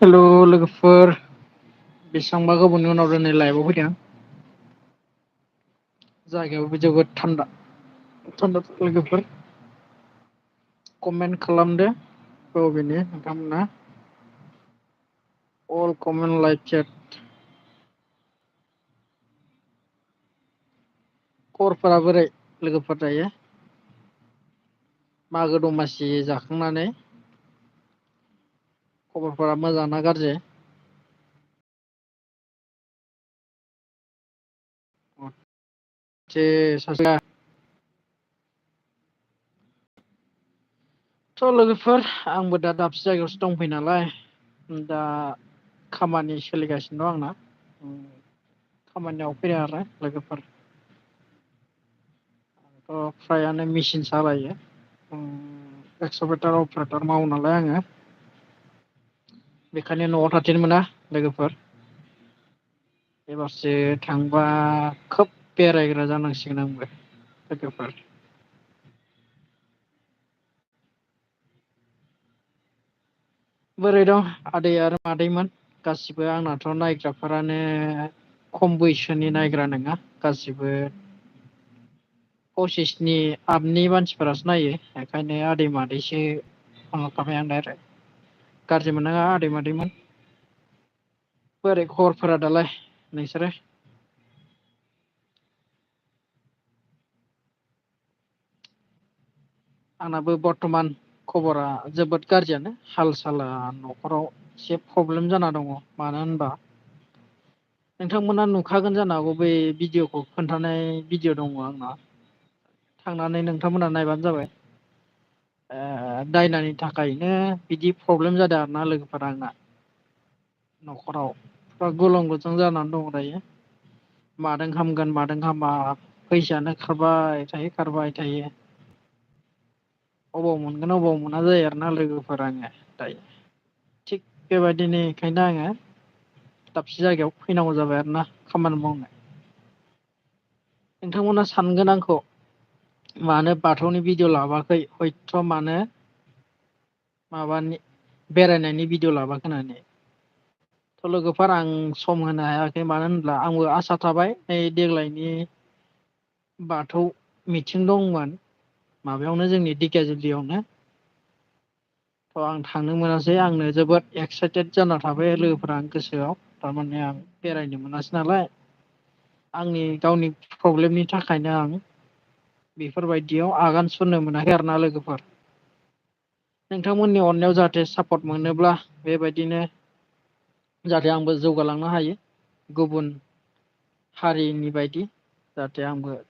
हेल' लोगोफोर बेसेबांबा गोबावनि उनाव दिनै लाइभआव फैदों। जायगायावबो जोबोद थान्दा लोगोफोर कमेन्ट खालामदो बबेनि नोंथांमोना अल कमेन्ट लाइक चेट खबरफोरा बोरै लोगोफोर दायो मागो दमासि जाखांनानै खबरफोरा मोजां ना गाज्रि जे सासेया थ' लोगोफोर आंबो दा दाबसे जायगायावसो दंफैयो नालाय दा खामानि सोलिगासिनो दं आंना खामानियाव फैया आरो लोगोफोर फ्रायानो मेचिन सालायो एक्स'वेटार अपारेटार मावो नालाय आङो बेखायनो न'आव थाथेरनो मोना लोगोफोर एबारसो थांबा खोब बेरायग्रा जानांसिगोन आंबो लोगोफोर बोरै दं आदै आरो मादैमोन गासिबो आंनाथ' नायग्राफोरानो खम बैसोनि नायग्रा नङा गासिबो पसिसनि आबनि मानसिफोरासो नायो बेखायनो आदै मादैसो फन आं डाइरेक्ट गाज्रि मोननाङा आदै मादैमोन बोरै खबरफोरा दालाय नोंसोरो आंनाबो बर्थमान खबरा जोबोद गाज्रियानो हाल साला न'खराव एसे प्रब्लेम जाना दङ मानो होनबा नोंथांमोना नुखागोन जानो हागौ बै भिडिअ'खौ खोन्थानाय भिडिअ' दङ आंना थांनानै नोंथांमोना नायबानो जाबाय दायनानि थाखायनो बिदि प्रब्लेम जादों आरोना लोगोफोरा आंना न'खराव गुलुं गुजुं जानानै दङ दायो मादों हामगोन मादों हामा फैसायानो खारबाय थायो अबाव मोनगोन अबाव मोना जायो आरोना लोगोफोर आङो दायो थिग बेबायदिनो बेखायनो आङो दाबसे जायगायाव फैनांगौ जाबाय आरो ना खामानि मावनो नोंथांमोना सानगोन आंखौ मानो बाथौनि भिडिअ' लाबोआखै हयथ' मानो माबानि बेरायनायनि भिडिअ' लाबोआखै होननानै थ' लोगोफोर आं सम होनो हायाखै मानो होनब्ला आंबो आसा थाबाय नै देग्लायनि बाथौ मिथिं दंमोन माबायावनो जोंनि दिखियाजुलियावनो थ' आं थांनो मोनासै आंनो जोबोद एक्साइटेड जाना थाबाय लोगोफोरा गोसोआव थारमाने आं बेरायनो मोनासै नालाय आंनि गावनि प्रब्लेमनि थाखायनो आं बेफोरबायदियाव आगान सुरनो मोनाखै आरो ना लोगोफोर नोंथांमोननि अननायाव जाहाथे सापर्ट मोनोब्ला बेबायदिनो जाहाथे आंबो जौगालांनो हायो गुबुन हारिनि बायदि जाहाथे आंबो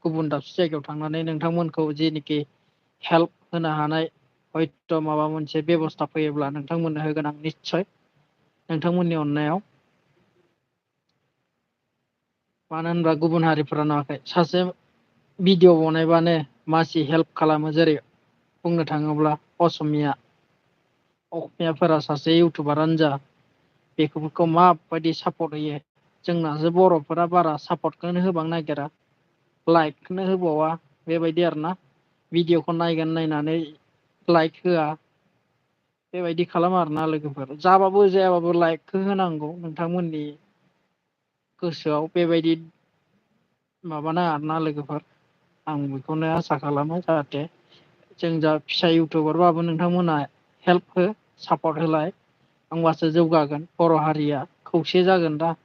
गुबुन दाबसे जायगायाव थांनानै नोंथांमोनखौ जेनिखि हेल्प होनो हानाय हयथ' माबा मोनसे बेब'स्था फैयोब्ला नोंथांमोननो होगोन आं निस्सय नोंथांमोननि अननायाव मानो होनब्ला गुबुन हारिफोरा नुवाखै सासे भिडिअ' बनायबानो मासि हेल्प खालामो जेरै बुंनो थाङोब्ला असमियाफोरा सासे इउटुबारानो जा बेफोरखौ माबायदि सापर्ट होयो जोंनासो बर'फोरा बारा सापर्टखौनो होबांनो नागिरा लाइकखौनो होबावा बेबायदि आरोना भिडिअ'खौ नायगोन नायनानै लाइक होआ बेबायदि खालामो आरोना लोगोफोर जाबाबो जायाबाबो लाइकखौ होनांगौ नोंथांमोननि गोसोआव बेबायदि माबानाङा आरोना लोगोफोर आं बेखौनो आसा खालामो जाहाथे जों जा फिसा इउटुबारबाबो नोंथांमोना हेल्प हो सापर्ट होलाय होमबासो जौगागोन बर' हारिया खौसे जागोन दा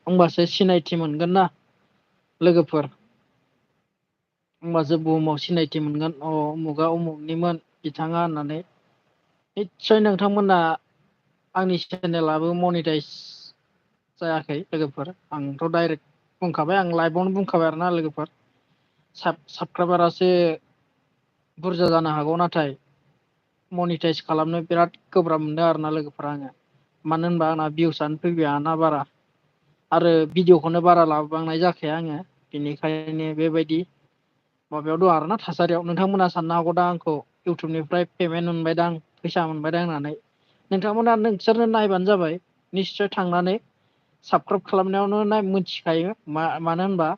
होमबासो सिनायथि मोनगोन ना लोगोफोर होमबासो बुहुमाव सिनायथि मोनगोन अ उमुगा उमुगनिमोन बिथाङा होननानै निस्सय नोंथांमोना आंनि चेनेलाबो मनिटाइस जायाखै लोगोफोर आंथ' डाइरेक्ट बुंखाबाय आं लाइभआवनो बुंखाबाय आरोना लोगोफोर साबसक्राइबारासो बुरजा जानो हागौ नाथाय मनिटाइस खालामनो बिराद गोब्राब मोनदों आरोना लोगोफोरा आङो मानो होनबा आंना भिउसआनो फैबायाना बारा आरो भिडिअखौनो बारा लाबांनाय जाखाया आङो बेनिखायनो बेबायदि माबायाव दं आरोना थासारियाव नोंथांमोना साननो हागौ दा आंखौ इउटुबनिफ्राय पेमेन्ट मोनबायदां फैसा मोनबायदां होननानै नोंथांमोना नोंसोरनो नायबानो जाबाय निस्सय थांनानै साबसक्राइब खालामनायावनो मोनथिखायो मानो होनबा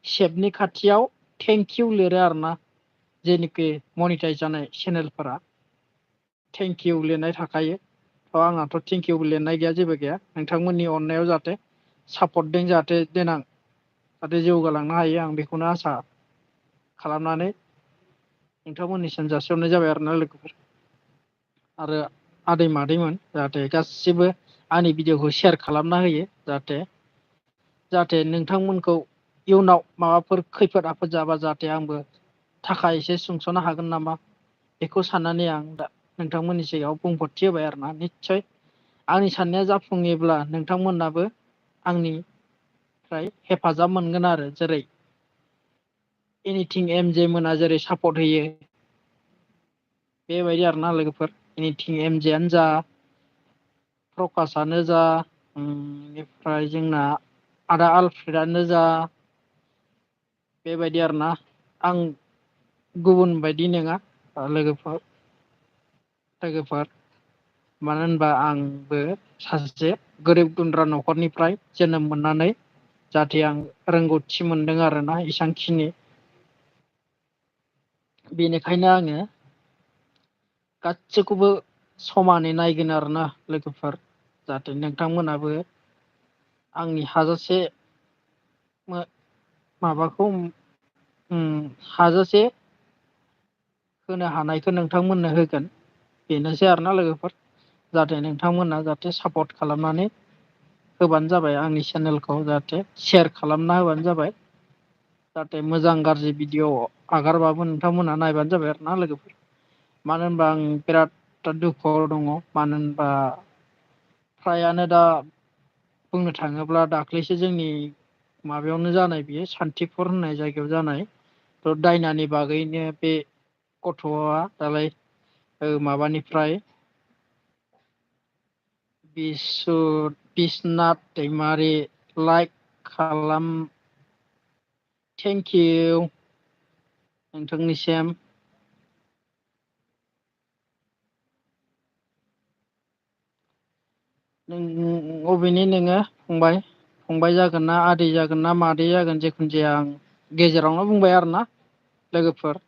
सेपनि खाथियाव थेंकिउ लिरो आरोना जेनिखि मनिटाइस जानाय चेनेलफोरा थेंकिउ लिरनाय थाखायो आंहाथ' थेंक इउ लिरनाय गैया, जेबो गैया। नोंथांमोननि अननायाव जाहाथे सापर्टजों जाहाथे देनां जाहाथे जौगालांनो हायो, आं बेखौनो आसा खालामनानै नोंथांमोननिसिम जासिहरनाय जाबाय आरोना लोगोफोर। आरो आदै मादैमोन जाहाथे गासिबो आंनि भिडिअखौ शेयार खालामना होयो, जाहाथे नोंथांमोनखौ इयुनाव माबाफोर खैफोद आफोद जाबा जाहाथे आंबो थाखा एसे सुंस'नो हागोन नामा, बेखौ साननानै आं दा नोंथांमोननि सिगाङाव बुंफोरथि होबाय आरोना। निस्सय आंनि साननाया जाफुङोब्ला नोंथांमोनाबो आंनिफ्राय हेफाजाब मोनगोन आरो। जेरै एनिथिं एम जे मोना जेरै सापर्ट होयो, बेबायदि आरोना लोगोफोर। एनिथिं एम जेआनो जा, प्रकासानो जा, बेनिफ्राय जोंना आदा आलफ्रेडआनो जा, बेबायदि आरोना। आं गुबुन बायदि नङा लोगोफोर। मानो होनबा आंबो सासे गोरिब गुन्द्रा न'खरनिफ्राय जोनोम मोननानै जाहाथे आं रोंगौथि मोनदों आरोना इसांखिनि। बेनिखायनो आङो गासैखौबो समानै नायगोन आरोना लोगोफोर। जाहाथे नोंथांमोनाबो आंनि हाजासे माबाखौ हाजासे होनो हानायखौ नोंथांमोननो होगोन, बेनोसै आरोना लोगोफोर। जाहाथे नोंथांमोना जाहाथे सापर्ट खालामनानै होबानो जाबाय, आंनि चेनेलखौ जाहाथे शेयार खालामना होबानो जाबाय। जाहाथे मोजां गाज्रि भिडिअ आगारबाबो नोंथांमोना नायबानो जाबाय आरोना लोगोफोर। मानो होनबा आं बिराद दुखुआव दङ। मानो होनबा फ्रायानो दा बुंनो थाङोब्ला दाख्लैसो जोंनि माबायावनो जानाय, बियो सान्थिफुर होननाय जायगायाव जानाय। दायनानि बागैनो बे गथ'आ दालाय माबानिफ्राय बिस्वनाथ दैमारि लाइक खालाम, थेंक इउ नोंथांनिसिम। नों अबेनि नोङो फंबाय जागोन ना आदै जागोन ना मादै जागोन, जेखुनु जाया आं गेजेरावनो बुंबाय आरोना लोगोफोर।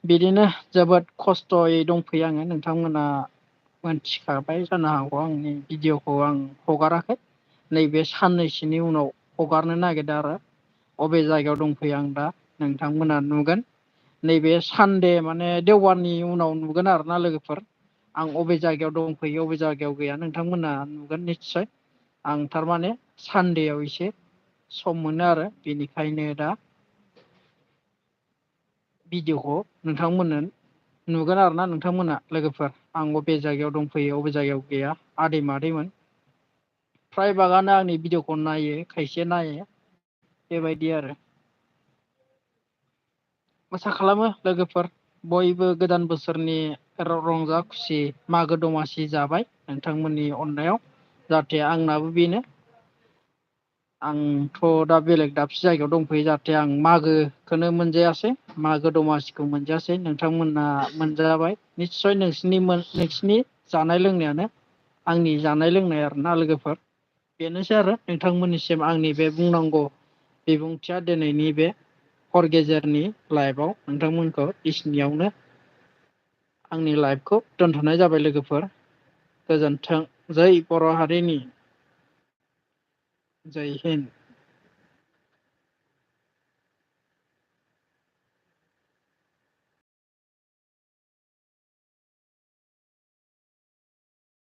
बिदिनो जोबोद खस्थ'यै दंफैयो आङो। नोंथांमोना मोनथिखाबाय जानो हागौ आंनि भिडिअखौ आं हगाराखै, नैबे साननैसोनि उनाव हगारनो नागिरदों आरो। अबे जायगायाव दंफैयो आं दा नोंथांमोना नुगोन, नैबे सानदे माने देवबारनि उनाव नुगोन आरोना लोगोफोर। आं अबे जायगायाव दंफैयो अबे जायगायाव गैया नोंथांमोना नुगोन निस्सय। आं थारमाने सानदेयाव एसे सम मोनो आरो, बेनिखायनो दा भिडिअखौ नोंथांमोननो नुगोन आरोना नोंथांमोना लोगोफोर। आं अबे जायगायाव दंफैयो अबे जायगायाव गैया, आदै मादैमोन। फ्राय बागानो आंनि भिडिअखौ नायो, खायसे नायो, बेबायदि आरो। आसा खालामो लोगोफोर बयबो गोदान बोसोरनि रंजा खुसि मागो दमासि जाबाय नोंथांमोननि अननायाव। जाहाथे आंनाबो बेनो, आंथ' दा बेलेग दाबसे जायगायाव दंफैयो, जाहाथे आं मागोखौनो मोनजायासै, मागो दमासिखौ मोनजायासै। नोंथांमोना मोनजाबाय निस्सय। नोंसिनि जानाय लोंनायानो आंनि जानाय लोंनाय आरोना लोगोफोर। बेनोसै आरो नोंथांमोननिसिम आंनि बे बुंनांगौ बिबुंथिया दिनैनि बे हर गेजेरनि लाइभआव नोंथांमोनखौ बिसिनियावनो आंनि लाइभखौ दोनथ'नाय जाबाय लोगोफोर। गोजोन्थों। जै बर' हारिनि। जै हिन्द।